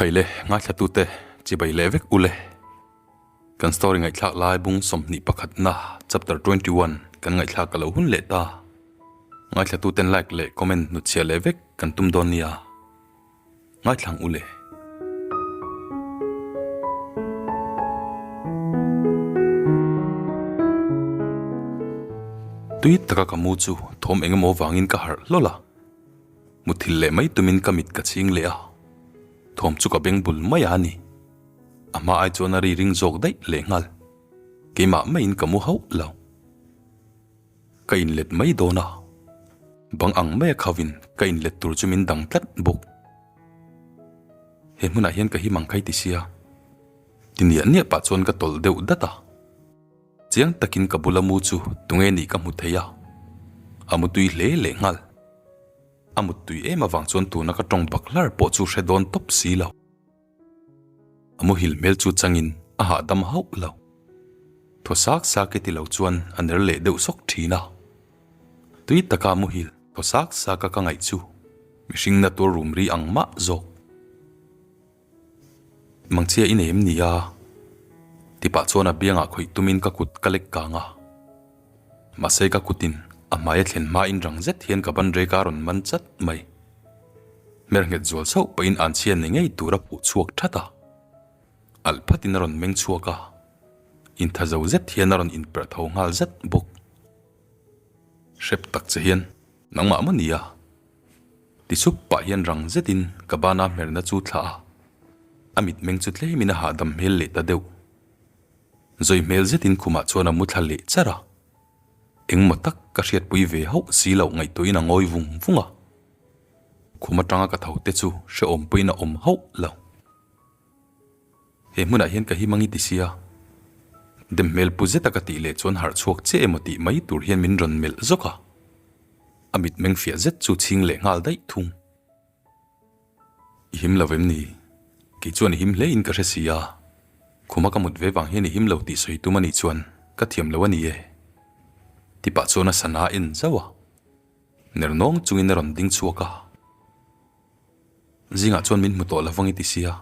Kaile ngaithlatute chibai leh vek ule. Kan story ngaihthlak lai bung 21 na chapter 21 kan ngaihthlak ka lo hun leh ta. Ngaithlatuten like leh comment hnutchhiah leh vek kan tum dawn nia. Ngaithlang ule. Tui taka ka mu chu thawm engemaw vangin ka harh hlawl a. Muthilh leh mai tumin ka mit ka chhing leh a, thawm chu ka beng bul mai a ni. A hma ai chuan a ri ring zawk daih leh nghal. Keimah maiin ka mu hauh lo. Ka inlet mai dawn a, bang ang maia khavin ka inlet tur chu min dang tlat bawk. He hmunah hian ka him ang khai ti sia. Ti niah niah pah chuan ka tawlh deuh dat a. Chiang takin ka bula mu chu tunge nih ka hmu thei a, a mutui hle leh nghal. A muttui em avang chuan tuna ka tawng bak hlar pawh chu hre dawn tawp si lo. A muhil hmel chu changin a hahdam hauh lo. Thaw sak sak e ti lo chuan a ner leh deuh sawk thin a. Tui taka muhil thaw sak sak a ka ngaih chu mihring na tur rum ri ang mah zawk. Mangchhia i nei em ni a? Ti pah chuan a biangah khawih tumin ka kut ka lek kang a. Mahse ka kutin a hmai a thlen hmain rang zet hian ka ban rek a rawn man chat mai. Hmer nghet zual chauh pawhin anchhia ni ngei tur a phuh chhuak that a. Alh phatin a rawn meng chhuak a. Intha zo zet hian a rawn inperh tho nghal zet bawk. Hrep tak che hian nangmah maw ni a? Ti sup pah hian rang zetin ka bana hmerna chu thlah a, a mitmeng chu tlemin a hahdam hmel leh ta deuh. Zawi hmel zetin khumah chuan a mu thla leh char a, engmaw tak ka hriatpui ve hauh si loh ngaihtuahin a ngawi vung vung a. Khum atanga ka tho te chu hrehawm pawhin a awm hauh lo. He hmunah hian ka him angi ti sia. Dem hmel pu zeta ka tih leh chuan harh chhuak che emaw tih mai tur hian min rawn melh zawk a. A mitmeng fiah zet chu chhing leh nghal daih thung. I him lo em ni? Kei chuan i him hle in ka hre si a. Khuma ka mut ve vang hian i him lo tih sawi tum a nih chuan ka thiam lo a ni e. Ti pah chuan a sana a en zauh a. Ner nawng chungin a rawn ding chhuak a. Zingah chuan min hmu tawh lo vang i ti sia.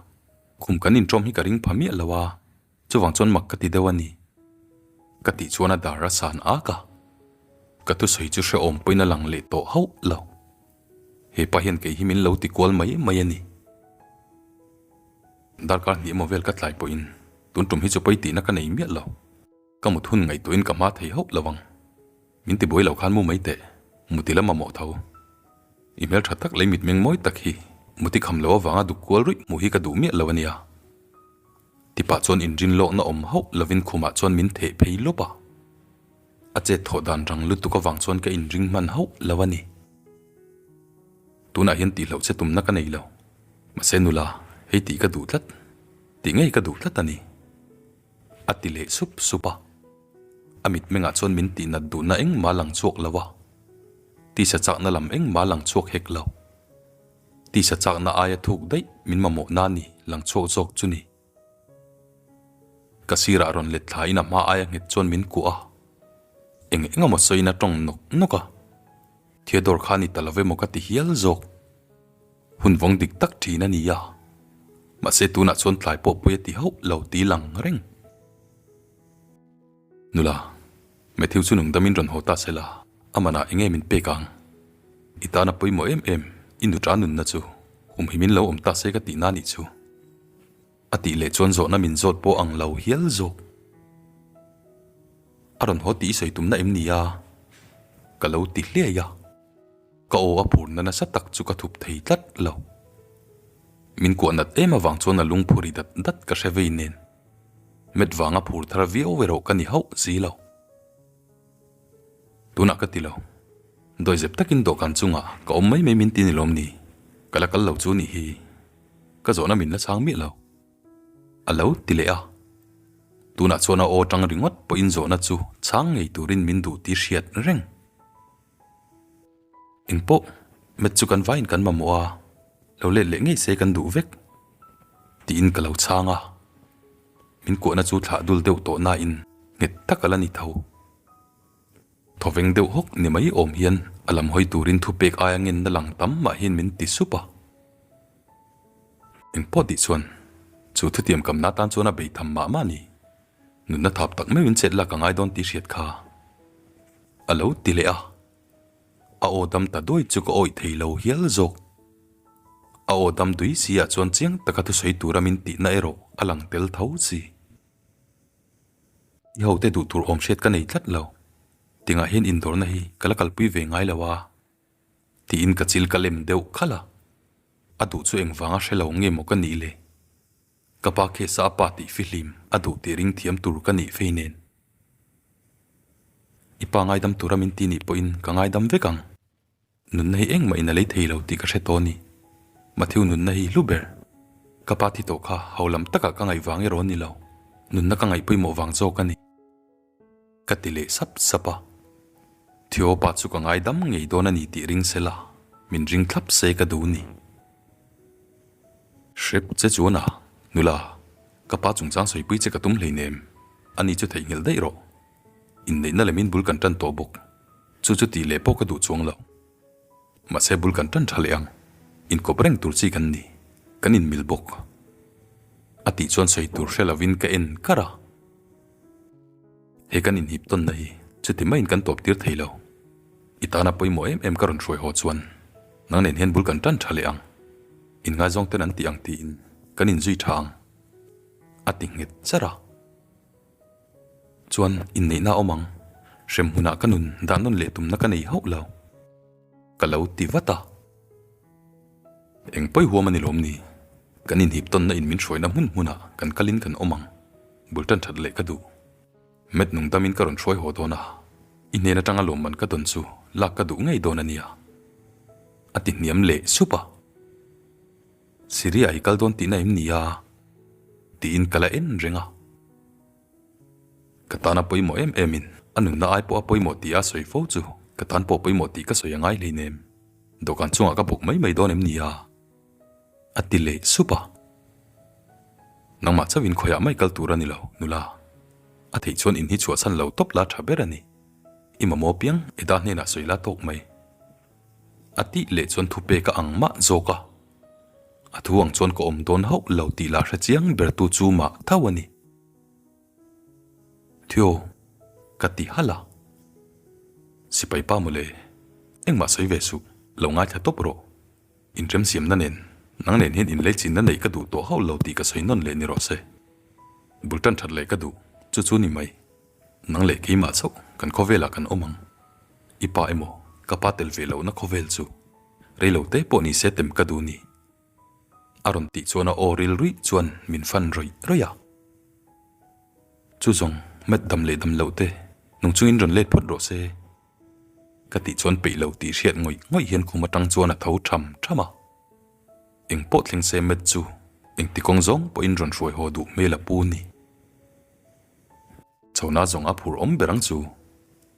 Khum kan inṭawm hi ka ring pha miah lo a, chuvang chuan mak ka ti deuh a ni. Ka tih chuan a dar a san ak a, ka thusawi chu hrehawm pawhin a lang leh tawh hauh lo. He pa hian kei hi min lo ti kual mai mai a ni. Darkar hnih emaw vel ka tlai pawhin tun tum hi chu pawi tihna ka nei miah lo. Ka mut hun ngaihtuahin ka hma thei hauh lo ang. Min ti buai lo khan mu mai teh, muti la mamawh tho. I hmel tha tak leh mitmeng mawi tak hi muti kham lo avanga duk kual ruih hmuh hi ka duh miah lo a nia. Ti pah chuan inrin lawkna awm hauh lovin khumah chuan min theh phei lawp a. A chet thawh dan rang lutuk avang chuan ka inring hman hauh lo a ni. Tunah hian tihloh che tumna ka nei lo. Mahse nula, hei tih ka duh tlat. Tih ngei ka duh tlat a ni. A ti leh sup sup a. A mitmengah chuan min tihnat duhna engmah lang chhuak lo a, tisa chakna lam engmah lang chhuak hek lo. Tisa chakna aia thuk daih min mamawhna ni lang chhuak zawk chu ni. Ka sirah rawn let thlain a hma aia nghet chuan min kuah a, eng eng emaw sawiin a tawng nawk nawk a, Theodore kha ni ta lo emaw ka ti hial zawk. Hun vawng dik tak thin a ni a, mahse tunah chuan tlai pawh pui a ti hauh lo ti lang reng. Nula, Matthew chu nung damin rawn haw ta se la, a manah eng nge min pek ang? I tan a pawimawh em em, i nuṭa nunna chu kum hi min lo awm ta se ka tihna nih chu. A tih leh chuan zawhna min zawt pawh ang lo hial zawk. A rawn haw tih i sawi tumna em ni a? Ka lo ti hliai a. Ka aw a phurna nasa tak chu ka thup thei tlat lo. Min kuah nat em avang chuan a lungphu ri dat dat ka hre vei nen. Met vanga phur thar viau erawh ka ni hauh si lo. Tunah ka ti lo. Dawihzep takin dawhkan chungah ka awm mai mai min ti ni lawm ni? Ka la kal lo chu nih hi. Ka zawhna min la chhang miah lo. A lo ti leh a. Tunah chuan a aw tang ringawt pawhin zawhna chu chhang ngei turin min duh tih hriat reng. Engpawh, met chu kan vaiin kan mamawh a, lo let leh ngei se kan duh vek, tiin ka lo chhang a. Min kuahna chu thlah dul deuh tawh nain nghet tak a la ni tho. Thawveng deuh hawk ni mai awm hian a lam hawi turin thupek aia ngenna lang tam mah hian min ti sup a. Engpawh tih chuan chu thutiam kamna atan chuan a bei tham mah mah a ni. Nunna thap tak meuhin chet lak a ngai dawn tih hriat kha a lo ti leh a. A aw dam ta duai chu ka awih thei lo hial zawk. A aw dam dui si ah chuan chiang taka thusawi tura min tihna erawh a lang tel tho si. I hote duh tur awm hriat ka nei tlat lo. Tingah hian indawrna hi ka la kalpui ve ngai lo a. Tiin ka chil ka lem deuh khalh a. A duh chu engvanga hre lo nge maw ka nih le? Ka pa case a a pa tih fihlim a duh tih ring thiam tur ka nih fei nen. I pa ngaidam tura min ti nih pawhin ka ngaidam vek ang. Nunna hi engmah in a lei thei lo tih ka hre tawh a ni. Matthew nunna hi hlu ber. Ka pa thi tawh kha ho lam takah ka ngaih vang erawh a ni lo. Nunna ka ngaih pawimawh vang zawk a ni. Ka ti leh sap sap a. Theo pa chu ka ngaidam ngei dawn a ni tih ring se la, min ring thlap se ka duh ni. Hrep che chuan a, nula, ka pa chungchang sawipui che ka tum hleinem, ani chu theihnghilh daih rawh. Inneihna lemin bul kan tan tawh bawk, chu chu tih leh pawh ka duh chuang lo. Mahse bul kan tan tha leh ang, inkawp reng tur chi kan ni, kan inmil bawk. A tih chuan sawi tur hre lovin ka en kar a. He kan inhip tawnna hi chuti maiin kan tawp tir thei lo. I tana pawimawh em em ka rawn hruai haw chuan nang nen hian bul kan tan tha leh ang. Inngaizawng ten an tih ang tiin kan inzui tha ang. A ti nghet char a. Chuan inneihna a awm ang. Hrem hmunah ka nun dah nawn leh tumna ka nei hauh lo. Ka lo ti vat a. Eng pawi huam a ni lawm ni? Kan inhip tawnna in min hruaina hmun hmunah kan kalin kan awm ang. Bul tan that leh ka duh. Met nung damin ka rawn hruai haw dawn a, i hnen atanga lawmman ka dawn chu lak ka duh ngei dawn a nia. A ti hniam leh sup a. Syria i kal dawn tihna em ni a? Tiin ka la en reng a. Ka tan a pawimawh em em in a nunna ai pawh a pawimawh tih a sawi fo chu ka tan pawh pawimawh tih ka sawi a ngai hleinem. Dawhkan chungah ka bawk mai mai dawn em ni a? A ti leh sup a. Nangmah chauhin khawiah mai kal tur a ni lo, nula. A theih chuan in hi chhuahchhan lo tawp la tha ber a ni. I mamawh piang Eda hnenah sawi la tawk mai. A tih leh chuan thupek a ang mah zawk a. A thu ang chuan ka awm dawn hauh lo tih lah hre chiang ber tu chu mah tho a ni. Theo, ka ti halh a. Sipai pa mawle, engmah sawi ve suh, lo ngaithla tawp rawh. Inremsiamna nen, nang nen hian inleichinna neih ka duh tawh hauh lo tih ka sawi nawn leh ni rawh se. Bul tan that leh ka duh, chu chu ni mai. Nang leh keimah chauh kan khawvelah kan awm ang. I pa emaw, ka pa tel ve lohna khawvel chu rei lo te pawh ni se tem ka duh ni. A rawn tih chuan a aw ril ruih chuan min fan rawih rawih a. Chu zawng, met dam leh dam loh te nung chungin rawn let phawt rawh se. Ka tih chuan peih lo tih hriat ngawih ngawih hian khum atang chuan a tho tham tham a. Eng pawh thleng se met chu engti kawng zawng pawhin rawn hruai haw duh hmel a pu ni. Chhona zawng a phur awm ber ang chu.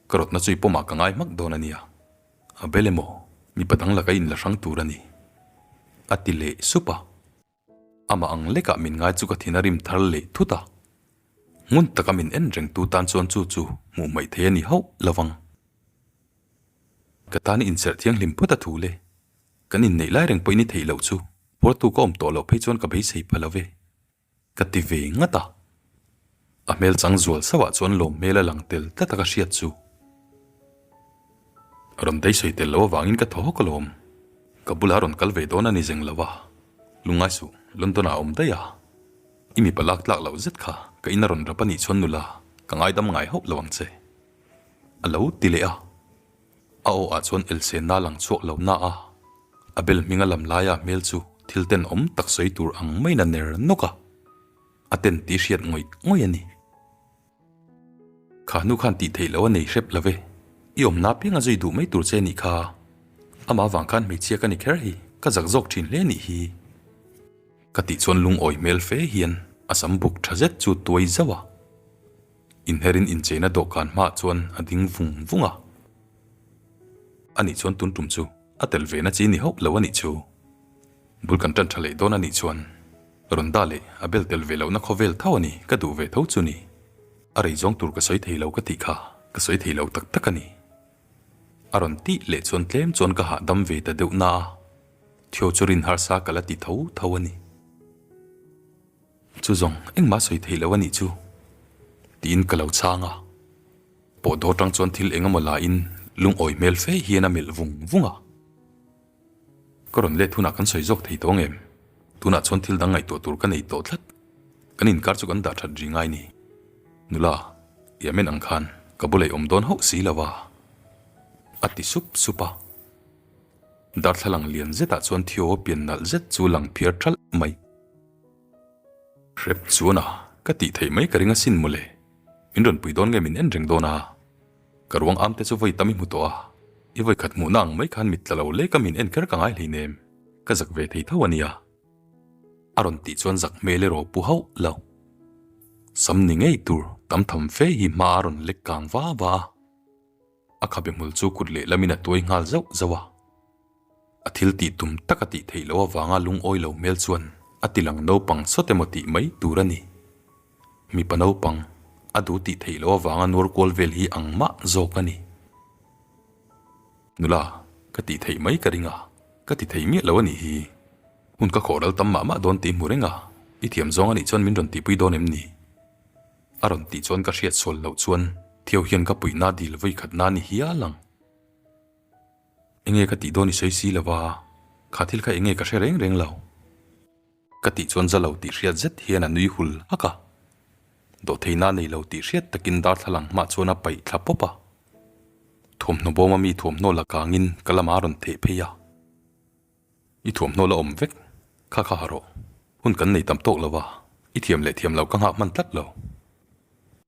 Ka rawtna chu i pawmah ka ngai hmak dawn a nia. A bel emaw mipa dang laka inla hrang tur a ni. A ti leh sup a. Amah ang lekah min ngai chu ka thin a rim thar leh thut a. Ngun taka min en reng tu tan chuan chu chu hmuh hmaih thei a ni hauh lo vang. Ka tan i inserh thianghlim phawt a thu le. Kan inneih lai reng pawhin i theih loh chu phuartu ka awm tawh loh phei chuan ka beisei pha lo ve. Ka ti ve ngat a. A hmel chang zual sauh ah chuan lawm hmel a lang tel tlat a ka hriat chu. Rawn deisawi tel loh avangin ka thaw hawk alawm. Ka bulah rawn kal ve dawn a ni zeng lo a. Lungngai suh, London ah a awm daih a. I mipa lak tlak loh zet kha ka in a rawn rap a nih chuan nula, ka ngaidam ngai hauh lo ang che. A lo ti leh a. A aw ah chuan Elsenna lang chhuak lo na a, a bel hming a lam laia hmel chu thil tenawm tak sawi tur ang maiin a ner nawk a, a ten tih hriat ngawih ngawih a ni. Kha hnu khan tih theih loh a nei hrep lo ve, i awmna piang a zui duh mai tur che nih kha. Amah avang khan hmeichhia ka ni kher hi ka zak zawk thin hle nih hi. Ka tih chuan lungawi hmel fe hian a sam buk tha zet chu tuai zauh a. Inherin incheina dawhkan hmaah chuan a ding vung vung a. Ani chuan tun tum chu a tel ve na chi ni hauh lo a nih chu. Bul kan tan tha leh dawn a nih chuan Ronda leh a bel tel ve lohna khawvel tho a ni ka duh ve tho chu ni. A rei zawng tur ka sawi thei lo ka tih kha ka sawi thei lo tak tak a ni. A rawn tih leh chuan tlem chuan ka hahdam ve ta deuh na a, Theo chu rin harsa ka la ti tho tho a ni. Chu zawng engmah sawi theih loh a nih chu, tiin ka lo chhang a. Pawh dawr tang chuan thil eng emaw lain lungawi hmel fe hian a melh vung vung a. Ka rawn let hunah kan sawi zawk thei tawh ang em? Tunah chuan thil dang ngaihtuah tur ka nei tawh tlat. Kan inkar chu kan dah that ri ngai ni. Nula, i amen ang khan ka bulah i awm dawn hauh si lo a, a ti sup sup a. Darthlalang lian zetah chuan Theo pian nalh zet chu lang phiar thalh mai. Hrep chuan a, ka tih theih mai ka ring asin mawle. Min rawn pui dawn nge min en reng dawn a? Ka ruang am te chu vawi tam i hmu tawh a, i vawi khat hmuhna ang mai khan mit tla lo lek a min en kher ka ngai hleinem, ka zak ve thei tho a nia. A rawn tih chuan zak hmel erawh pu hauh lo. Sam ni ngei tur tam tham fe hi hma a rawn lek kang va va a, a khabe hmul chu kut lehlamin a tuai nghal zauh zauh a. A thil tih tum tak a tih theih loh avanga lungawi lo hmel chuan a ti lang naupang sawt emaw tih mai tur a ni. Mipa naupang a duh tih theih loh avanga nuar kual vel hi ang mah zawk a ni. Nula, ka tih theih mai ka ring a, ka ti thei miah lo a nih hi. Hun ka khawh ral tam mah mah dawn tih hmu reng a, i thiam zawng a nih chuan min rawn tihpui dawn em ni? A rawn tih chuan ka hriat sual loh chuan Theo hian ka puihna dil vawikhatna a ni hial ang. Enge ka tih dawn i sawi si lo va, kha thil kha enge ka hre reng reng lo. Ka tih chuan za lo tih hriat zet hian a nui hul hak a. Dawhtheihna nei lo tih hriat takin darthlalang hmah chuan a paih thla pawp a. Thuamhnaw bawma mi thuamhnaw la kangin ka lamah a rawn theh phei a. I thuamhnaw la awm vek, kha kha ha rawh. Hun kan nei tam tawk lo va, i thiam leh thiam lo ka nghak hman tlat lo.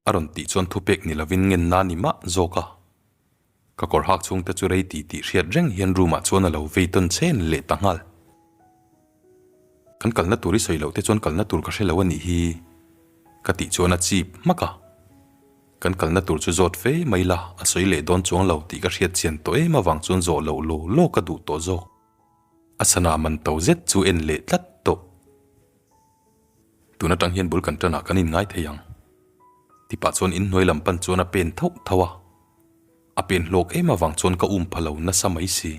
A rawn tih chuan thupek ni lovin ngenna ni mah zawk a. Ka kawr hak chhungte chu rei ti tih hriat reng hian room ah chuan a lo vei tawn chen leh ta nghal. Kan kalna tur i sawi loh te chuan kalna tur ka hre lo a nih hi ka tih chuan a chip hmak a. Kan kalna tur chu zawt fe mai la a sawi leh dawn chuang lo tih ka hriat chian tawh em avang chuan zawh loh law law ka duh tawh zawk. A sana man to zet chu en leh tlat tawh. Tun atang hian bul kan tanah kan inngai thei ang. Tipah chuan inhnuai lam pan chuan a pen thauh thauh a. A pen hlawk em avang chuan ka um pha lo nasa mai si.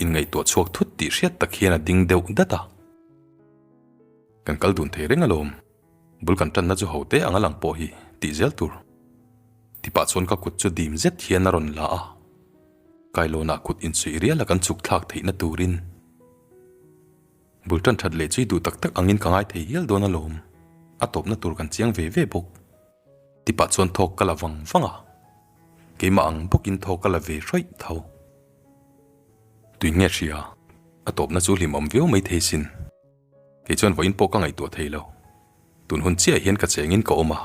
Inngaihtuah chhuak thut tih hriat tak hian a ding deuh dat a. Kan kal dun thei reng alawm. Bul kan tanna chu ho te ang a lang pawh hi tih zel tur. Tipah chuan ka kut chu dim zet hian a rawn la a. Kailawnah kut insuih rial a kan chhuk thlak theihna turin. Bul tan that leh chui duh tak tak angin ka ngai thei hial dawn alawm. A tawpna tur kan chiang ve ve bawk. Tipah chuan thawk ka la vang vang a. Keimah ang bawkin thawk ka la ve hrawih tho. Tui nge hria, a tawpna chu hlimawm viau mai thei sin. Kei chuan vawiin pawh ka ngaihtuah thei lo. Tun hun chiah hian ka chengin ka awm a,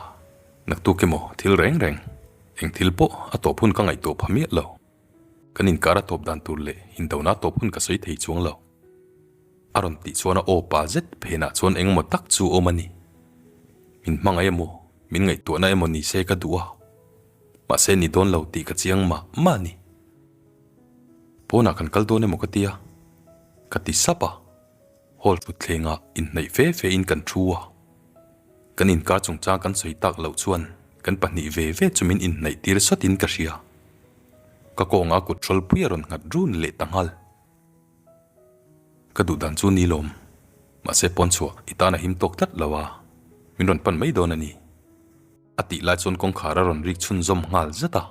naktuk emaw thil reng reng, eng thil pawh a tawp hun ka ngaihtuah pha miah lo. Kan inkar a tawp dan tur leh indona tawp hun ka sawi thei chuang lo. A rawn tih chuan a aw pa zet phenah chuan engemaw tak chu awm a ni. Min hmangaih emaw, min ngaihtuahna emaw ni se ka duh a, mahse ni dawn lo tih ka chiang mah mah a ni. Pawnah kan kal dawn emaw ka tia, ka ti sap a. Hall thutthlengah inhnaih fe fe in kan thu a, kan inkar chungchang kan sawi tak loh chuan kan pahnih ve ve chu min inhnaih tir sawtin ka hria. Ka kawnga kut hrawlpui a rawn nghat run leh ta nghal. Ka duh dan chu ni lawm, mahse pawn chhuah i tan a him tawk tlat lo a, min rawn pan mai dawn a ni. A tih lai chuan kawngkhar a rawn rik chhunzawm nghal zat a.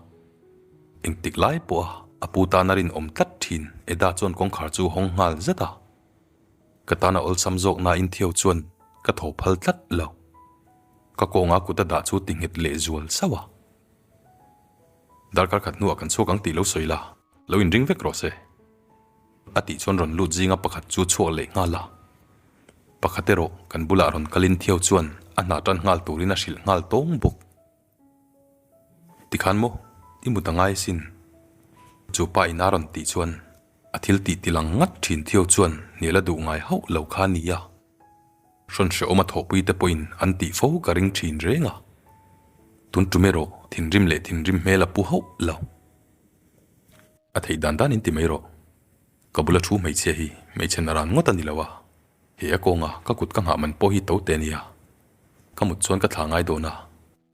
Engtik lai pawha a pu tan a rinawm tlat thin Eda chuan kawngkhar chu hawng nghal zat a. Ka tan a awlsam zawk nain Theo chuan ka thaw phal tlat lo. Ka kawnga kut a dah chu ti nghet leh zual sauh a. Darkar khat hnuah kan chhuak ang tih lo sawi la, lo inring vek rawh se. A tih chuan rawn lut zinga pakhat chu chhuak leh nghal a. Pakhat erawh kan bulah rawn kalin Theo chuan a hna tan nghal turin a hrilh nghal tawng bawk. Tikhan maw, i mut a ngai asin. Chu pa in a rawn tih chuan a thil tih tilang ngat thin Theo chuan hnial a duh ngai hauh lo kha a ni a. Hrawn hrehawm a thawhpui te pawhin an tih fo ka ring thin reng a. Tun tum erawh thinrim leh thinrim hmel a pu hauh lo. A theih dan dan in ti mai rawh. Ka bula thu hmeichhia hi hmeichhe naran ngawt a ni lo a. He a kawnga ka kut ka nghah man pawh hi to te a nia. Ka mut chuan ka thlah ngai dawn a,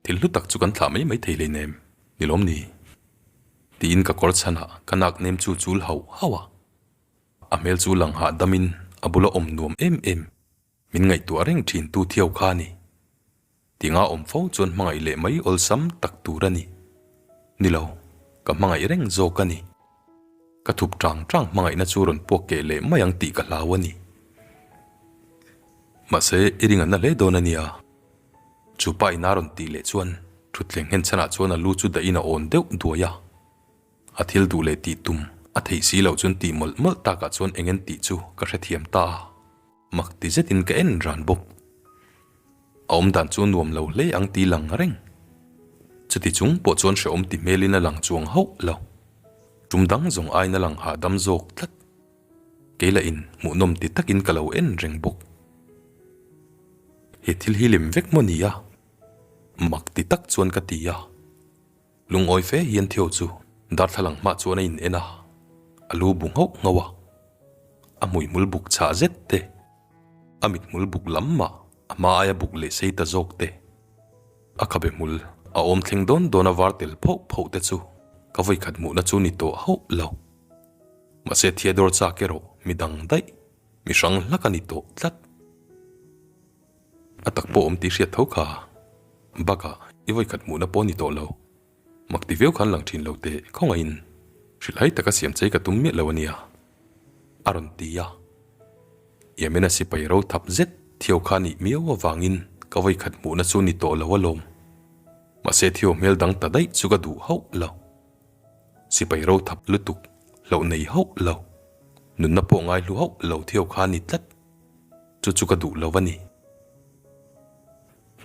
thil hlu tak chu kan thlah mai mai thei hleinem, ni lawm ni? Tiin ka kawr chhanah ka nak nem chu chul hauh hauh a. A hmel chu lang hah damin a bula awm nuam em em. Min ngaihtuah reng thin tu Theo kha a ni. Tinga awm fo chuan hmangaih leh mai awlsam tak tur a ni. Ni lo, ka hmangaih reng zawk a ni. Ka thup tang tang hmangaihna chu rawn puak keh leh mai ang tih ka hlau a ni. Mahse, i ring an na hle dawn a nia. Chu pa ina rawn tih leh chuan thutthleng nghenchhanah chuan a lu chu dahin a awn deuh duai a. A thil duh leh tih tum a theih si loh chuan tih mawlh mawlh takah chuan eng en tih chu ka hrethiam ta a. Mak ti zetin ka en ran bawk. A awm dan chu nuam lo hle ang ti lang reng. Chuti chung pawh chuan hrehawm ti hmelin a lang chuang hauh lo. Tum dang zawng aiin a lang hahdam zawk tlat. Kei lah in hmuhnawm ti takin ka lo en reng bawk. He thil hi lem vek maw ni a? Mak ti tak chuan ka ti a. Lungawi fe hian Theo chu darthlalang hmah chuan a in en a, a lu bu nghauh nghauh a. A hmuihmul buk chhah zet te, a mithmul buk lam mah a hma aia buk leh sei ta zawk te, a khabe hmul a awm thleng dawn dawn a var tel phauh phauh te chu ka vawikhat hmuhna chu ni tawh hauh lo. Mahse Theodore chak erawh mi dang daih, mi hrang hlak a ni tawh tlat. A tak pawh awm tih hriat tho kha. Bakah i vawikhat hmuhna pawh ni tawh lo. Mak ti viau khan lang thin lo teh khawngaihin hrilhhai taka siam chei ka tum miah lo a nia. A rawn ti a. Yemena sipai ro thap zet Theo kha nih miau avangin ka vawikhat hmuhna chu ni tawh lo alawm. Mahse Theo hmel dang ta daih chu ka duh hauh lo. Sipai ro thap lutuk hlauh nei hauh lo. Nunna pawh ngaihlu hauh lo Theo kha ni tlat. Chu chu ka duh lo a ni.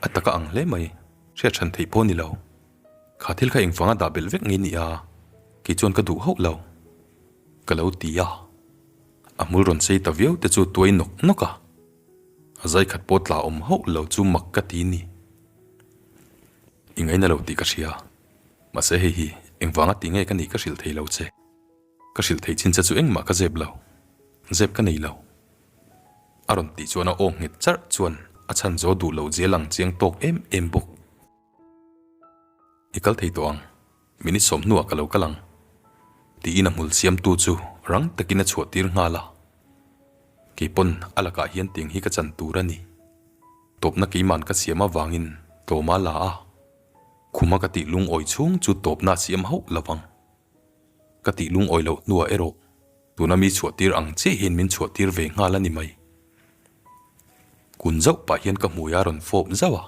A taka ang hle mai, hriat hran theih pawh a ni lo. Kha thil kha engvanga dah belh vek nge ni a, kei chuan ka duh hauh lo. Ka lo ti a, a hmul rawn sei ta viau te chu tuai nawk nawk a, a zai khat pawh tla awm hauh lo chu mak ka ti ni. I ngaina lo tih ka hria, mahse hei hi engvanga ti nge ka nih ka hrilh thei lo che. Ka hrilh theih chin che chu engmah ka zep lo, zep ka nei lo. A rawn tih chuan a aw nghet charh chuan a chhan zo duh loh zel ang chiang tawk em em bawk. I kal thei tawh ang, minute sawm hnuah ka lo kal ang, tiin a hmul siamtu chu rang takin a chhuah tir nghal a. Keipawn a lakah hian tiang hi ka chan tur a ni. Tawpna keiman ka siam avangin tlawma la a, khuma ka tih lungawi chhung chu tawpna a siam hauh lo vang. Ka tih lungawi loh hnuah erawh tuna mi chhuahtir ang chiah hian min chhuahtir ve nghal a ni mai. Kun zauh pah hian ka hmui a rawn fawp zauh a.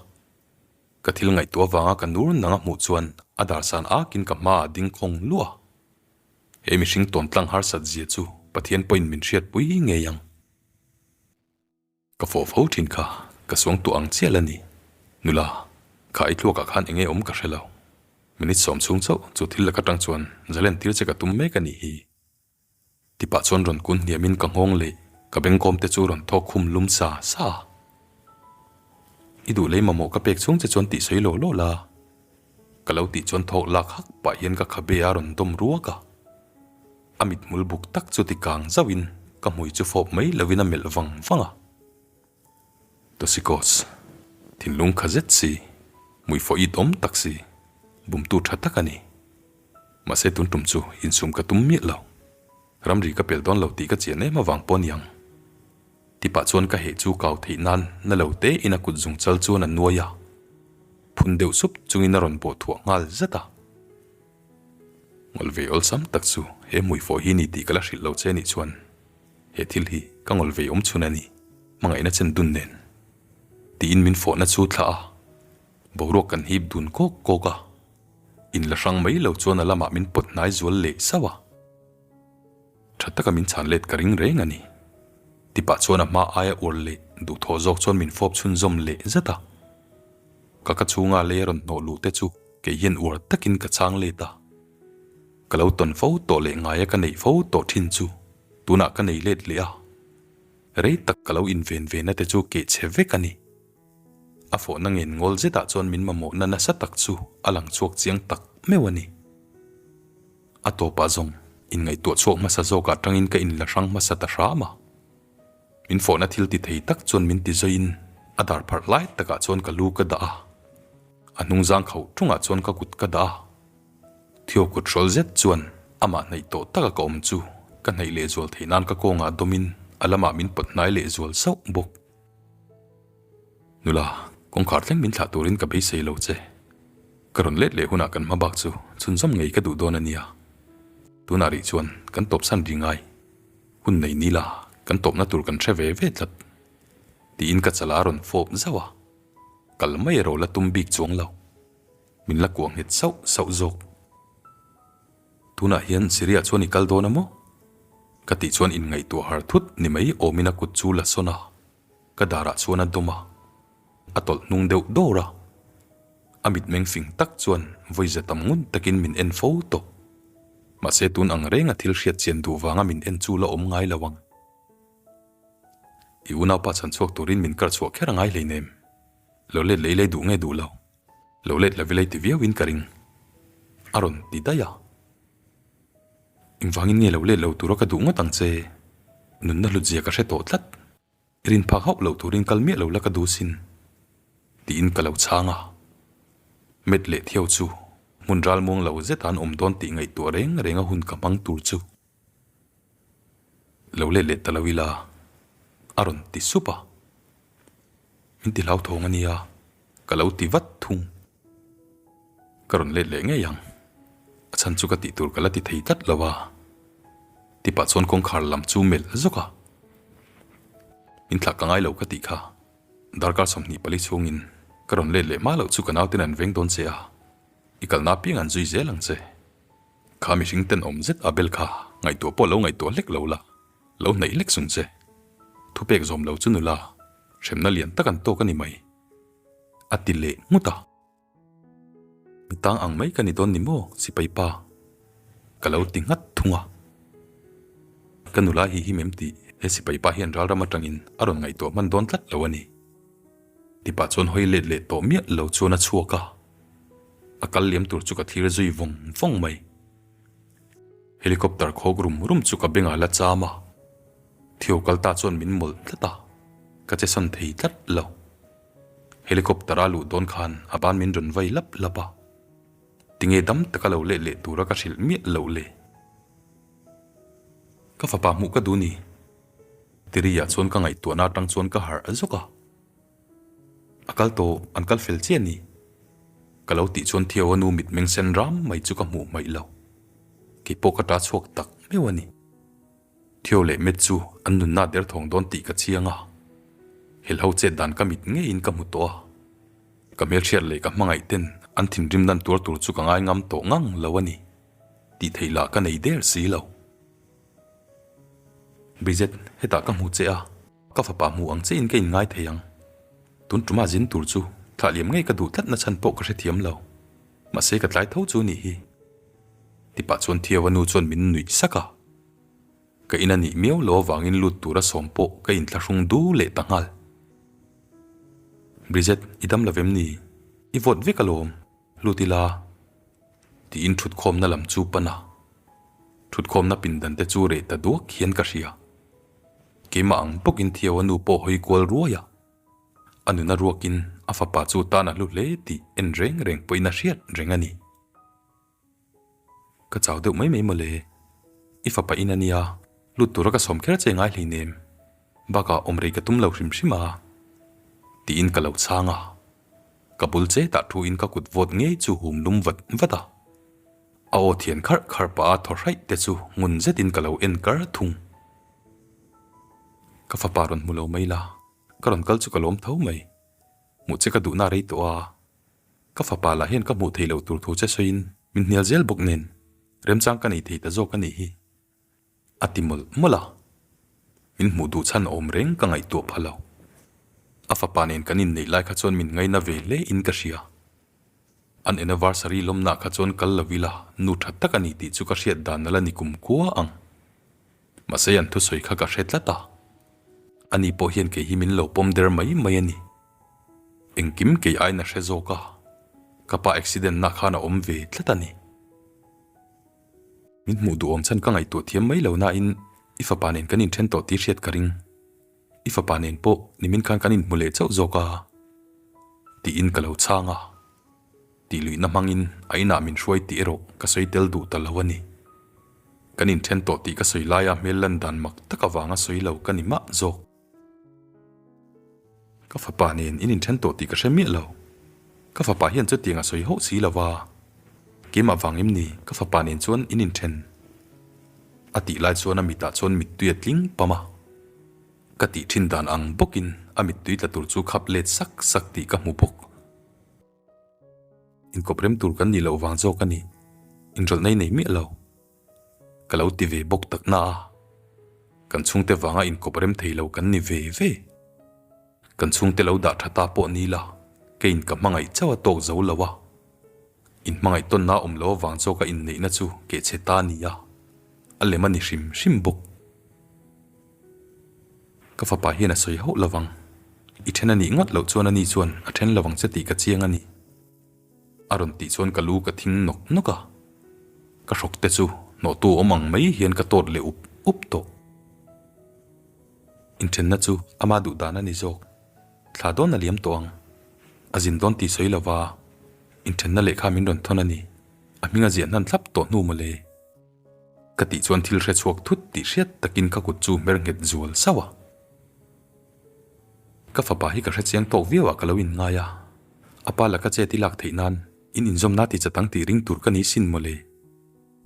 Ka thil ngaihtuah avanga ka nur nang a hmuh chuan a darsan akin ka hmaah a ding khawng luah a. He mihring tawntlang harsat zia chu Pathian pawhin min hriatpui ngei ang. Ka fawh fo thin kha, ka suang tuah ang chiah la ni. Nula, kha i tluakah khan enge awm ka hre lo. Minute sawm chhung chauh chu thil laka tang chuan zalen tir che ka tum mek a nih hi. Tipah chuan rawn kun hniamin ka nghawng leh ka bengkawm te chu rawn thawk khum lum sa sa a. I duh lei mamawh ka pek chhung che chuan tih sawi law law la. Ka lo tih chuan thawk lak hak pah hian ka khabe a rawn dawm ruak a. A mithmul buk tak chu ti kang zauhin ka hmui chu fawp mai lovin a melh vang vang a. Tosikos, thinlung kha zet si, hmui fawh it awm tak si, bumtu tha tak a ni. Mahse tun tum chu insum ka tum miah lo. Ramri ka pel dawn lo tih ka chian em avang pawh a ni ang. Tipah chuan ka heh chu kau theih nan na lo te in a kut zung chal chuan a nuai a, phun deuh sup chungin a rawn bawh thuah nghal zat a. Ngawlh ve awlsam tak chu he hmui fawh hi ni tih ka la hrilh lo che nih chuan he thil hi ka ngawlh ve awm chhun a ni, hmangaihna chen dun nen. Tiin min fawhna chu thlah a, boruak kan hip dun kawk kawk a, in la hrang mai lo chuan a lamah min pawt hnai zual leh sauh a. Tha taka min chhan let ka ring reng a ni. Tipah chuan a hma aia uar leh duhthawh zawk chuan min fawp chhunzawm leh zat a. Ka ka chhunga lei a rawn hnawh luh te chu kei hian uar takin ka chhang let a. Ka lo tawn fo tawh leh ngaia ka neih fo tawh thin chu tunah ka nei let leh a. Rei tak ka lo inven ve na te chu keh chhe vek a ni. A fawhna ngen ngawl zetah chuan min mamawhna nasa tak chu a lang chhuak chiang tak meuh a ni. A tawpah zawng inngaihtuah chhuak hmasa zawkah tangin ka inla hrang hmasa ta hram a. Min fawhna thil ti thei tak chuan min ti zawiin a dar pharh lai takah chuan ka lu ka dah a. A hnungzang khauh tungah chuan ka kut ka dah a. Theo kut hrawl zet chuan amah hnaih tawh taka ka awm chu ka hnaih lehzual theih nan ka kawngah dawmin a lamah min pawt hnai lehzual sauh bawk. Nula, kawngkhar thleng min thlah turin ka beisei lo che. Ka rawn let leh hunah kan hma bak chu chhunzawm ngei ka duh dawn a nia. Tunah rih chuan kan tawpsan ri ngai. Hun nei ni la, kan tawpna tur kan hre ve ve tlat. Tiin ka chala a rawn fawp zauh a. Kal mai erawh la tum bik chuang lo. Min la kuah nghet sauh sauh zawk. Tunah hian Syria chuan i kal dawn a maw? Ka tih chuan inngaihtuah har thut ni mai awmin a kut chu la sawn a, ka darah chuan a dawm a, a tawlh hnung deuh dawr a. A mitmeng fing tak chuan vawi za tam ngun takin min en fo tawh. Mahse tun ang renga thil hriat chian duh vanga min en chu la awm ngai lo ang. I unaupa chhan chhuak turin min kar chhuah kher a ngai hleinem. Lo let lei lei duh nge duh lo. Lo let la vilei ti viauin ka ring. A rawn ti daih a. Engvangin nge lo let lo tura ka duh ngawt ang che? Nunna hlutzia ka hre tawh tlat. I rin phak hauh loh turin kal miah lo la ka duh sin. Tiin ka lo chhang a. Met leh Theo chu hmun ralmuang lo zeta an awm dawn tih ngaihtuah reng reng a hun ka hmang tur chu. Lo let leh ta lo ila a rawn ti sup a. Min ti hlauthawng a nia, ka lo ti vat thung. Ka rawn let leh ngei ang, a chhan chu ka tih tur ka la ti thei tlat lo a. Tipah chuan kawngkhar lam chu melh zawk a. Min thlah ka ngai lo ka tih kha, darkar 24 chhungin ka rawn let leh hma loh chu ka nauten an veng dawn che a, i kalna apiang an zui zel ang che. Kha mihring tenawm zet a bel kha ngaihtuah pawh lo ngaihtuah hlek lo la. Lo hnaih hlek sung che. Thupek zawm lo chu nula, hremna lian tak an tawk a ni mai. A ti leh nghut a. Mi tang ang mai ka ni dawn ni maw, sipai pa? Ka lo ti nghat thung a. Ka nula hi him em tih he sipai pa hian ralram atangin a rawn ngaihtuah hman dawn tlat lo a ni. Tipah chuan hawi let leh tawh miah lo chuan a chhuak a. A kal liam tur chu ka thlir zui vawng vawng mai. Helicopter khawk rum rum chu ka bengah la cham a, Theo kal ta chuan min mawlh tlat a, ka che sawn thei tlat lo. Helicopter a luh dawn khan a ban min rawn vai lap lap a, tinge dam taka lo let leh tura ka hrilh miah loh le? Ka fapa hmuh ka duh ni. Tiriah chuan ka ngaihtuahna atang chuan ka harh zawk a. A kal tawh, an kal fel chiah ni. Ka lo tih chuan Theo a nu mitmeng sen ram mai chu ka hmuh hmaih lo. Kei pawh ka ta chhuak tak meuh a ni. Theo leh Matt chu an nunna derthawng dawn tih ka chiang a. Helho chet dan ka mit ngeiin ka hmu tawh a. Ka hmelhriat leh ka hmangaih ten an thinrim dan tuar tur chu ka ngai ngam tawh ngang lo a ni. Tih theih lah ka nei der si lo. Bridget, hetah ka hmu che a. Ka fapa hmu ang chiahin ka inngai thei ang. Tun ṭuma zin tur chu thlah liam ngei ka duh tlatna chhan pawh ka hrethiam lo. Mahse ka tlai tho chu nih hi. Tipah chuan Thiaua nu chuan min nuih sak a. Ka in a nih miau lo avangin lut tura sawm pawh ka inthlahrung du leh ta nghal. Bridget, i dam lo vem ni? I vawt vek alawm. Lut ila. Tiin ṭhutkhawmna lam chu pan a. Ṭhutkhawmna pindan te chu reh ta duak hian ka hria. Keimah ang bawkin Theo a nu pawh hawi kual ruai a, a nuna ruakin a fapa chu tan a hlu hle tih en reng reng pawhin a hriat reng a ni. Ka chau deuh mai mai mawle, i fapa in a nia, lut tura ka sawm kher che ngai hleinem, bakah awm rei ka tum lo hrim hrim a, tiin ka lo chhang a, ka bul chetah thuin ka kut vawt ngei chu hum lum vat vat a. A aw thian kharh kharh pah a thaw hraih te chu ngun zetin ka lo en kar thung. Ka fapa rawn hmu lo mai la, ka rawn kal chu ka lawm tho mai. Hmuh che ka duhna rei tawh a, ka fapa lah hian ka hmuh theih loh tur thu che sawiin min hnial zel bawk nen remchang ka nei thei ta zawk a nih hi. A ti mawlh mawlh a, min hmuh duh chhan awm reng ka ngaihtuah pha lo. A fapa nen kan inneih lai kha chuan min ngaina ve hle in ka hria. An anniversary lawmna kha chuan kal lo ila nu tha tak a ni tih chu ka hriat dan a la ni kum kua ang. Mahse an thusawi kha ka hre tlat a, ani pawh hian kei hi min lo pawm der mai mai a ni. Engkim kei aiin a hre zawk a, ka pa accident na khan a awm ve tlat a ni. Min hmuh duhawm chhan ka ngaihtuah thiam mai lo nain i fapa nen kan inthen tawh tih hriat ka ring. I fapa nen pawh nimin khan kan inhmu leh chauh zawk a tiin ka lo chhang a. Tih luihna hmangin a inah min hruai tih erawh ka sawi tel duh ta lo a ni. Kan inthen tawh tih ka sawi laia hmel lan dan mak tak avanga sawi lo ka ni mah zawk. Ka fapa nen in inthen tawh tih ka hre miah lo. Ka fapa hian chutiang a sawi hauh si lo va, keimah vang em ni ka fapa nen chuan in inthen? A tih lai chuan a mitah chuan mittui a tling pam a. Ka tih thin dan ang bawkin a mittui tla tur chu khap let sak sak tih ka hmu bawk. Inkawp rem tur kan nih loh vang zawk a ni, inrawlh nei nei miah lo. Ka lo ti ve bawk tak na a, kan chhungte vanga inkawp rem thei lo kan ni ve ve. Kan chhungte lo dah tha ta pawh ni la, keiin ka hmangaih chauh a tawk zo lo a. Inhmangaih tawnna awm lo avang zawka inneihna chu kehchhe ta a ni a, a lem a ni hrim hrim bawk. Ka fapa hian a sawi hauh lovang, i then a nih ngawt loh chuan ani chuan a then lovang che tih ka chiang a ni. A rawn tih chuan ka lu ka thing nawk nawk a, ka hrawk te chu hnawhtu awm ang mai hian ka tawt leh up up tawh. Inthenna chu ama duh dan a ni zawk, thla dawn a liam tawh ang. A zin dawn tih sawi lova inthenna lehkha min rawn thawn a ni, a hming a ziah hnan thlap tawh hnu mawle. Ka tih chuan thil hre chhuak thut tih hriat takin ka kut chu hmer nghet zual sauh a. Ka fapa hi ka hre chiang tawk viau ah ka lo in ngai a, a pa laka chet i lak theih nan in inzawmna ti chatang tih ring tur ka ni sin mawle.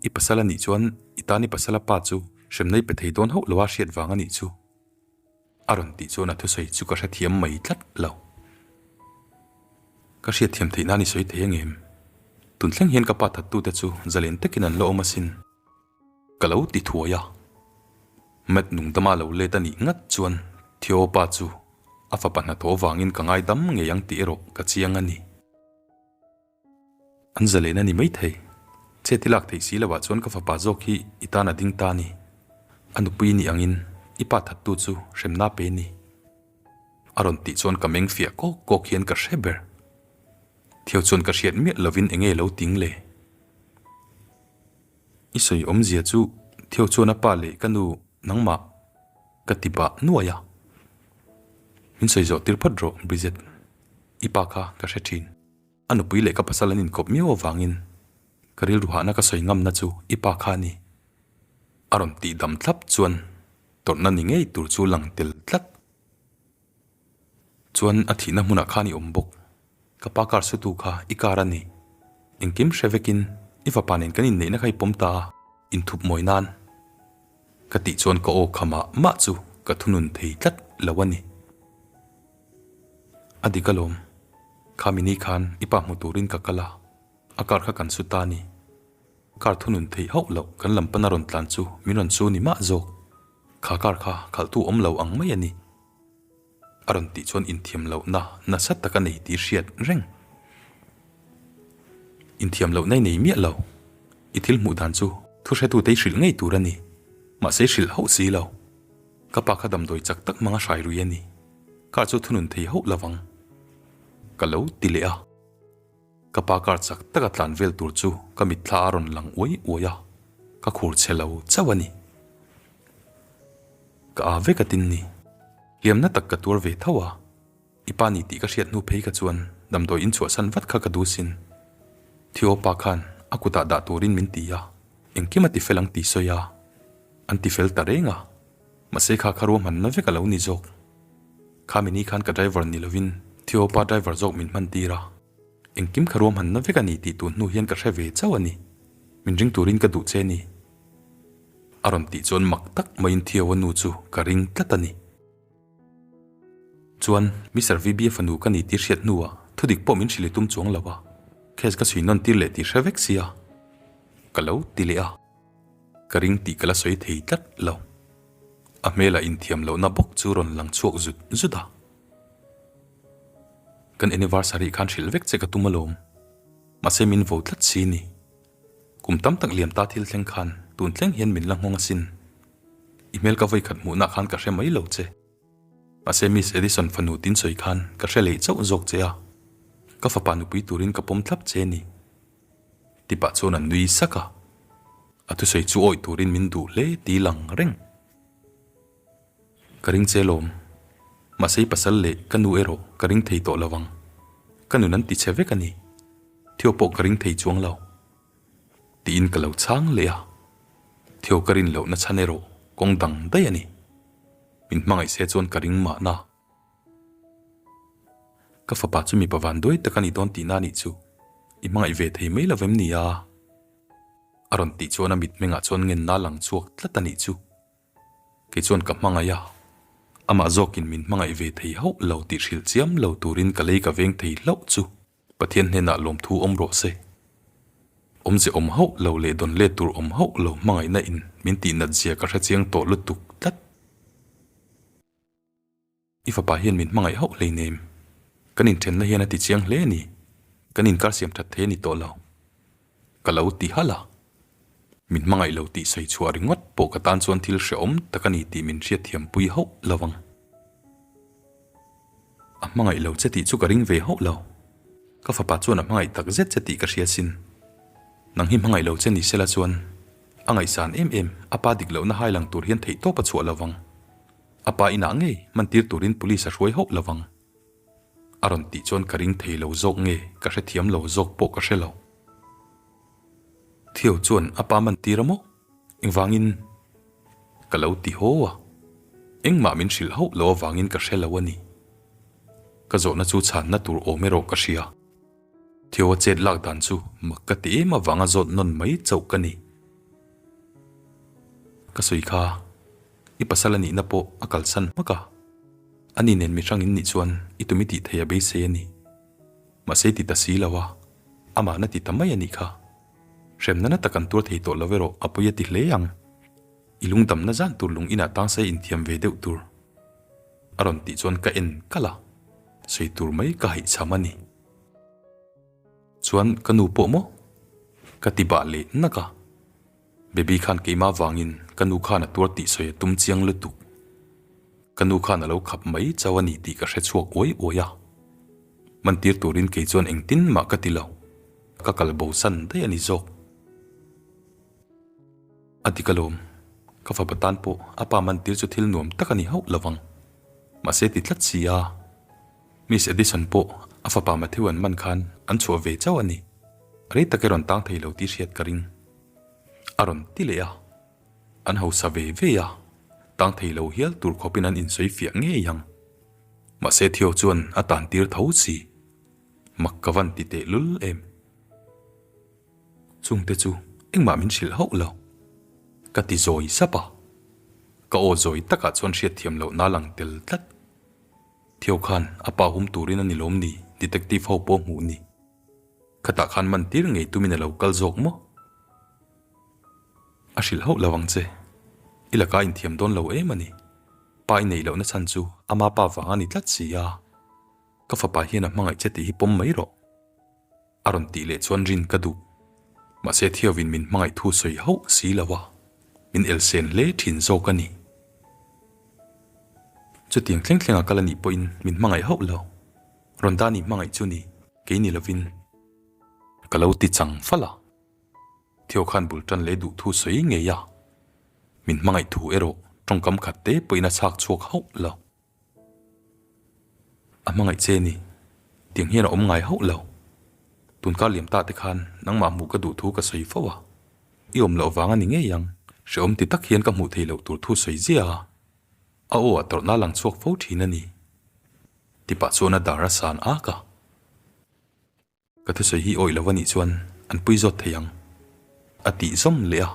I pasal a nih chuan i tan i pasal a pa chu hremna i pe thei dawn hauh lo a hriat vang a nih chu. A rawn tih chuan a thusawi chu ka hrethiam mai tlat lo. Ka hriatthiam theih nan i sawi thei angem? Tun thleng hian ka pa thattute chu zalen takin an la awm asin. Ka lo ti thuai a. Matt nungdama lo let a nih ngat chuan Theo pa chu a fapa hnathawh vangin ka ngaidam ngei ang tih erawh ka chiang a ni. An zalen a ni maithei. Chet i lak theih si lovah chuan ka fapa zawk hi i tan a ding ta a ni. A nupui nih angin i pa thattu chu hremna pe ni. A rawn tih chuan ka meng fiah kawk kawk hian ka hre ber. Theo chuan ka hriat miah lovin enge lo ting le? I sawi awmzia chu Theo chuan a pa leh ka nu nangmah ka ti pah nuai a. Min sawi zawh tir phawt rawh Bridget, i pa kha ka hre thin. A nupui leh ka pasal an inkawp miau avangin ka rilru hahna ka sawi ngamna chu i pa kha a ni. A rawn tih dam thlap chuan tawrhna ni ngei tur chu lang tel tlat. Chuan a thihna hmunah khan i awm bawk. Ka pa car sutu kha i car a ni. Engkim hre vekin i fapa nen kan inneihna kha i pawm ta a, inthup mawi nan. Ka tih chuan ka aw kha mah mah chu ka thunun thei tlat lo a ni. A dik alawm, kha mini khan i pa hmu turin ka kal a, a car kha kan su ta a ni. Car thunun theih hauh loh kan lam pana rawn tlan chu min rawn su ni mah zawk. Kha car kha khalhtu awm lo ang mai a ni. A rawn tih chuan inthiam lohna nasa tak a nei tih hriat reng. Inthiam lohna i nei miah lo. I thil hmuh dan chu thu hretute i hrilh ngei tur a ni. Mahse i hrilh hauh si lo. Ka pa kha damdawi chak tak hmanga hrai rui a ni. Car chu thunun thei hauh lovang. Ka lo ti leh a. Ka pa car chak taka tlan vel tur chu ka mitthla a rawn lang uai uai a, ka khur chhe lo chauh a ni. Ka aa vek a tin ni. Hliamna tak ka tuar ve tho a, i pa ni tih ka hriat hnu phei ka chuan damdawi in chhuahsan vat kha ka duh sin. Theo pa khan a kutah dah turin min ti a, engkim a ti fel ang tih sawi a, an ti fel ta reng a, mahse kha kha ruahmanna vek a lo ni zawk. Khami ni khan ka driver ni lovin Theo pa driver zawk min hman tir a, engkim kha ruahmanna vek a ni tih tun hnu hian ka hre ve chauh a ni. Min ring turin ka duh che ni. A rawn tih chuan mak tak maiin Theo a nu chu ka ring tlat a ni. Chuan Mister VB a fanu ka ni tih hriat hnuah thudik pawh min hrilh i tum chuang lo a, case ka chhui nawn tir leh tih hre vek sia ka lo ti leh a, ka ring tih ka la sawi thei tlat lo. A hmelah inthiam lohna bawk chu rawn lang chhuak zut zut a. Kan anniversary khan hrilh vek che ka tum alawm, mahse min vo tlat si ni. Kum tam tak liam ta thil thleng khan tun thleng hian min la nghawng asin. I hmel ka vawikhat hmuhna khan ka hre mai lo che. Mahse Miss Edison fanu tin sawi khan ka hre leh chauh zawk che a. Ka fapa nupui turin ka pawm thlap che ni. Ti pah chuan a nui sak a. A thusawi chu awih turin min duh hle ti lang reng. Ka ring che lawm. Mahse i pasal leh ka nu erawh ka ring thei tawh lo ang. Ka nun an ti che vek a ni. Theo pawh ka ring thei chuang lo. Tiin ka lo chhang leh a. Theo ka rin lohna chhan erawh kawng dang daih a ni. Min hmangaih se chuan ka ring mahna. Ka fapa chu mipa van duai tak a ni dawn tihna a nih chu. I hmangaih ve thei mai lo vem ni a? A rawn tih chuan a mitmengah chuan ngenna lang chhuak tlat a nih chu. Kei chuan ka hmangaih a, amah zawkin min hmangaih ve thei hauh lo tih hrilh chiam lo turin ka lei ka veng thei hlauh chu Pathian hnenah lawmthu awm rawh se. Awmze awm hauh lo leh dawn let tur awm hauh lo hmangaihna in min tihnat zia ka hrechiang tawh lutuk tlat. I fapa hian min hmangaih hauh hleinem. Kan inthenna hian a ti chiang hle a ni. Kan inkar siam that thei a ni tawh lo. Ka lo ti halh a. Min hmangaih lo tih sawi chhuah ringawt pawh ka tan chuan thil hrehawm tak a ni tih min hriatthiam pui hauh lo ang. A hmangaih lo che tih chu ka ring ve hauh lo. Ka fapa chuan a hmangaih tak zet che tih ka hria sin. Nang hi hmangaih lo che ni sela chuan a ngaihsan em em a pa dik lohna hai lang tur hian theihtawp a chhuah lo vang. A pa inah ngei mantir turin police a hruai hauh lo vang. A rawn tih chuan ka ring thei lo zawk nge ka hrethiam lo zawk pawh ka hre lo. Theo chuan a pa mantir a maw? Engvangin? Ka lo ti haw a. Engmah min hrilh hauh lo avangin ka hre lo a ni. Ka zawhna chu chhanna tur awm erawh ka hria. Theo a chet lak dan chu mak ka ti em avanga zawt nawn mai chauh ka ni. Ka sawi kha, i pasal a nihna pawh a kalsan hmak a. Ani nen mihrang in nih chuan i tum i tih thei a beisei a ni. Mahse i ti ta si lo a, amahna ti ta mai a nih kha. Hremna na tak an tuar thei tawh lo erawh a pawi a ti hle ang. I lungdamna zan tur lung inah tang se inthiam ve deuh tur. A rawn tih chuan ka en kalh a, sawi tur mai ka haihchham a ni. Chuan ka nu pawh maw? Ka ti bah leh nak a. Baby khan keimah vangin ka nu khan a tuar tih sawi a tum chiang lutuk. Ka nu khan a lo khap mai chauh a ni tih ka hre chhuak uai uai a. Mantir turin kei chuan engtin mah ka ti lo. Ka kal bo san daih a ni zawk. A dik alawm. Ka fapa tan pawh a pa mantir chu thil nuam tak a ni hauh lovang. Mahse ti tlat si a. Miss Edison pawh a fapa Matthew an man khan an chhuah ve chauh a ni. Rei tak i rawn tang thei lo tih hriat ka ring. A rawn ti leh a. An hausa ve ve a, tang thei lo hial tur khawpin an insawi fiah ngei ang. Mahse Theo chuan a tan tir tho si. Mak ka van ti teh lul em. Chungte chu engmah min hrilh hauh lo. Ka ti zawi sap a. Ka aw zawi takah chuan hriatthiam lohna lang tel tlat. Theo khan a pa hum turin a ni lawm ni detective ho pawh hmuh ni. Khatah khan man tir ngei tumin a lo kal zawk maw? A hrilh hauh lo ang che. I laka inthiam dawn lo em a ni. Pa i neih lohna chhan chu ama pa vang a ni tlat si a. Ka fapa hian a hmangaih che tih hi pawm mai rawh. A rawn tih leh chuan rin ka duh. Mahse Theovin min hmangaih thu sawi hauh si lo a, min elsen hle thin zawk a ni. Chutiang thleng thleng a kal a nih pawhin min hmangaih hauh lo. Rawn Dani hmangaih chu ni, kei ni lovin. Ka lo ti chang fal a. Theo khan bul tan leh duh thu sawi ngei a, min hmangaih thu erawh tawngkam khat te pawhin a chhak chhuak hauh lo. A hmangaih che ni. Tiang hian a awm ngai hauh lo. Tunkar liam ta te khan nangmah hmuh ka duh thu ka sawi fo a. I awm loh vang a ni ngei ang. Hrehawm ti tak hian ka hmuh thei loh tur thu sawi ziah a. A aw ah tawrhna lang chhuak fo thin a ni. Tipah chuan a dar a san ak a. Ka thusawi hi awih lo a nih chuan an pui zawt thei ang, a tih zawm leh a.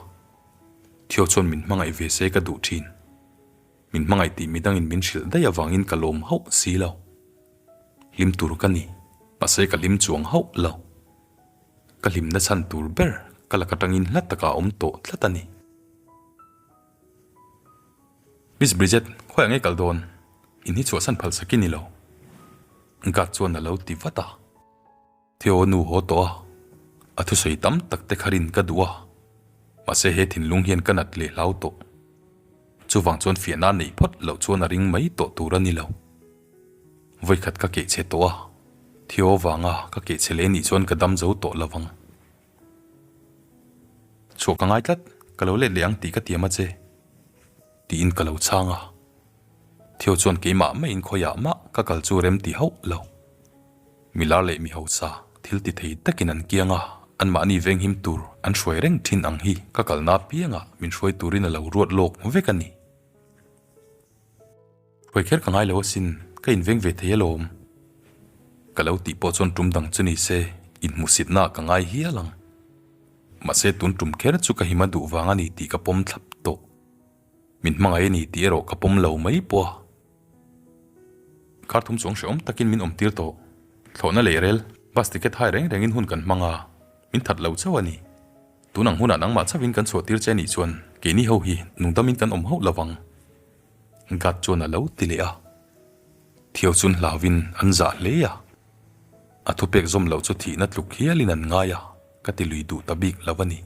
Theo chuan min hmangaih ve se ka duh thin. Min hmangaih tih midangin min hrilh daih avangin ka lawm hauh si lo. Hlim tur ka ni, mahse ka hlim chuang hauh lo. Ka hlimna chhan tur ber ka lak atangin hla takah a awm tawh tlat a ni. Miss Bridget, khawiah nge kal dawn? In hi chhuahsan phal sak i ni lo. Guard chuan a lo ti vat a. Theo nu haw tawh a, a thusawi tam tak te kharin ka duh a, mahse he thinlung hian ka nat leh hlau tawh. Chuvang chuan fiahna neih phawt loh chuan a ring mai tawh tur a ni lo. Vawikhat ka kehchhe tawh a, Theo vanga ka kehchhe leh nih chuan ka dam zo tawh lo vang. Chhuah ka ngai tlat, ka lo let leh ang tih ka tiam a che, tiin ka lo chhang a. Theo chuan keimah maiin khawiah mah ka kal chu rem ti hauh lo. Milar leh mi hausa thil ti thei takin an kiang a, anmahni venghim tur an hruai reng thin ang hi ka kalna apiangah min hruai turin a lo ruat lawk vek a ni. Hruai kher ka ngai lo asin, ka inveng ve thei alawm. Ka lo tih pawh chuan tum dang chu ni se, inhmuhsitna ah ka ngai hial ang. Mahse tun tum kher chu ka hima duh vang a ni tih ka pawm thlap tawh. Min hmangaih a ni tih erawh ka pawm lo mai pawh a. Kar thum chuang hrehawm takin min awm tir tawh. Thlawhna leh rel, bus ticket hai reng rengin hun kan hmang a, min that lo chauh a ni. Tun ang hunah nangmah chauhin kan chhuah tir che nih chuan keini ho hi nungdamin kan awm hauh lovang. Guard chuan a lo ti leh a. Theo chuan hlauhin an zah hle a. A thupek zawm loh chu thihna tluk hialin an ngai a, ka ti lui duh ta bik lo a ni.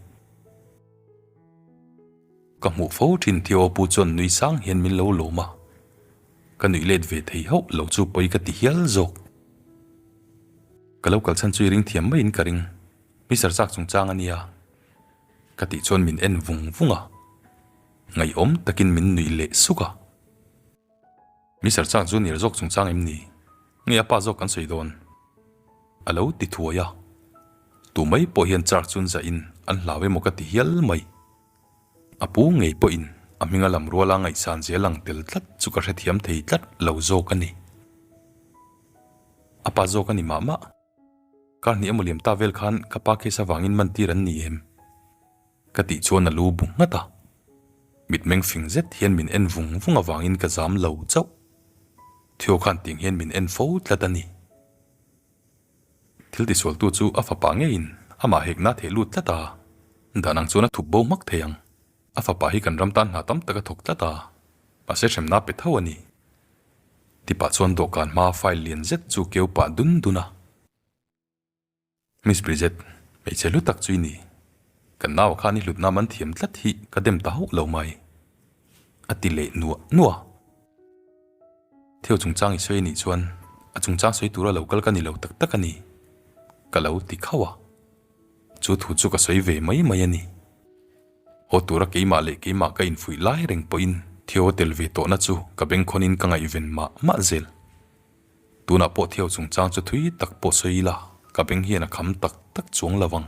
Ka hmuh fo thin Theo pu chuan nui sang hian min lo lawm a, ka nuih let ve thei hauh lo chu pawi ka ti hial zawk. Ka lo kalchhan chu i ring thiam maiin ka ring, Mister Chak chungchang a nia ka tih chuan min en vung vung a, ngaihawm takin min nuih leh suk a. Mister Chak Junior zawk chungchang em ni? Nge a pa zawk kan sawi dawn? A lo ti thuai a. Tu mai pawh hian Chak chun zahin an hlau emaw ka ti hial mai. A pu ngei pawhin a hminga lam ruala ngaihsan zel ang tel tlat chu ka hrethiam thei tlat lo zawk a ni. A pa zawk a ni mah mah. Kar hnih emaw liam ta vel khan ka pa case avangin man tir an ni em? Ka tih chuan a lu bu nghat a. Mitmeng fing zet hian min en vung vung avangin ka zam lo chauh. Theo khan tiang hian min en fo tlat a ni. Thil tisualtu chu a fapa ngeiin amah hekna a theh lut tlat a, dan ang chuan a thup bo hmak thei ang. A fapa hi kan ram tan hna tam tak a thawk tlat a, mahse hremna a pe tho a ni. Tipah chuan dawhkan hmaa file lian zet chu keu pah dun dun a. Miss Bridget, hmeichhe hlu tak chu i ni. Kan naua khan i hlutna man thiam tlat hi ka dem ta hauh lo mai. A ti leh nuah nuah. Theo chungchang i sawi anih chuan a chungchang sawi tura lo kal ka ni lo tak tak a ni. Ka lo ti khauh a. Chu thu chu ka sawi ve mai mai a ni. Haw tura keimah leh keimah ka infuih lai reng pawhin Theo tel ve tawhna chu ka bengkhawnin ka ngaihven mah mah zel. Tunah pawh Theo chungchang chu thui tak pawh sawi ila ka beng hian a kham tak tak chuang lo vang.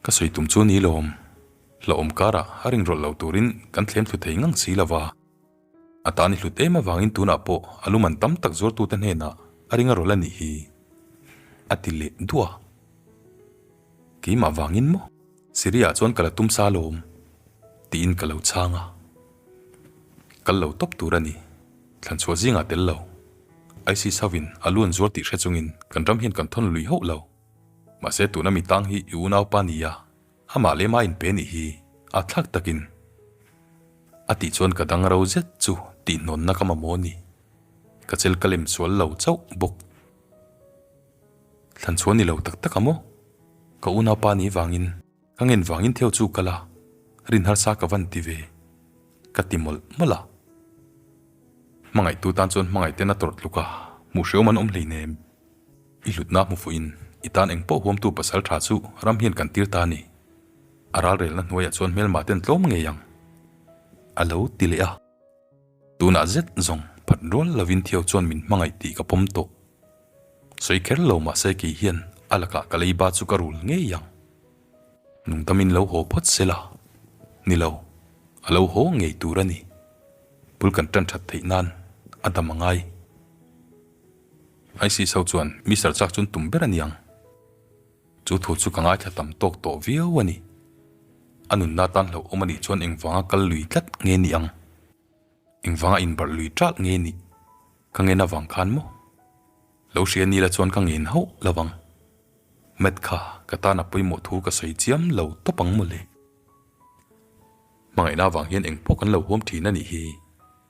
Ka sawi tum chu ni lawm. Hlauhawm karah a ringrawlh lo turin kan thlem thlu thei ngang si lo va. A tan i hlut em avangin tunah pawh a luman tam tak zuartute hnenah a ring a rawlh a nih hi. A ti leh duah a. Keimah vangin maw? Syria ah chuan ka la tum sa alawm tiin ka lo chhang a. Kal lo tawp tur a ni. Thlanchhuah zingah tel lo. ISIS hovin a lu an zuar tih hre chungin kan ram hian kan thawn lui hauh lo. Mahse tuna mi tang hi i unaupa nia, amah leh mah inpe nih hi a thlak takin. A tih chuan ka dang ro zet chu tihnawnna ka mamawh a ni. Ka chel ka lem sual lo chauh bawk. Thlan chhuah ni lo tak tak a maw? Ka unaupa ni vangin, ka ngen vangin Theo chu kal a, rin harsa ka van ti ve, ka ti mawlh mawlh a. Hmangaihtu tan chuan hmangaih ten a tawrh tluk a, hmuh hreawm an awm hleinem. I hlutna hmu fuhin i tan eng pawh huamtu pasal tha chu ram hian kan tir ta a ni. A ralrelna hnuaiah chuan hmelma ten tlawm ngei ang, a lo ti leh a. Tunah zet zawng phat rual lovin Theo chuan min hmangaih tih ka pawm tawh. Sawi kher lo mahse kei hian a lakah ka leiba chu ka rul ngei ang. Nungdamin lo haw phawt se la. Ni lo, a lo haw ngei tur a ni. Bul kan tan that theih nan a dam a ngai. ISIS ho chuan Mister Chak chuan tum ber a niang. Chu thu chu ka ngaithla tam tawk tawh viau a ni. A nunna tan hlauhawm a nih chuan engvanga kal lui tlat nge ni ang? Engvanga inbarh lui ṭalh nge ni? Ka ngen avang khan maw? Lo hria ni la chuan ka ngen hauh lo vang. Matt kha ka tan a pawimawh thu ka sawi chiam lo tawp ang mawle. Hmangaihna avang hian engpawh kan lo huam ṭhin a nih hi.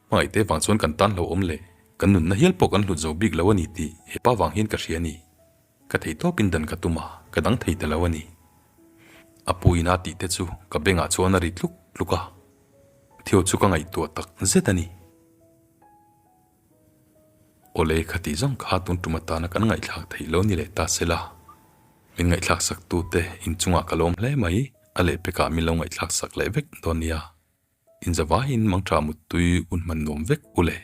Hmangaihte vang chuan kan tan hlauhawm leh kan nunna hial pawh kan hlut zo bik lo a ni tih hepa vang hian ka hria a ni. Ka thei tawpin dan ka tum a, ka dang thei ta lo a ni. A pu ina tih te chu ka bengah chuan a ri tluk tluk a, Theo chu ka ngaihtuah tak zet a ni. Awle khati zawng kha tun tum atana kan ngaihthlak theih lo ni leh ta se la, min ngaihthlak sak tute inchungah ka lawm hle mai, a lehpekah min lo ngaihthlak sak leh vek dawn nia. Inzavaiin mangtha muttui hun hman nuam vek u le.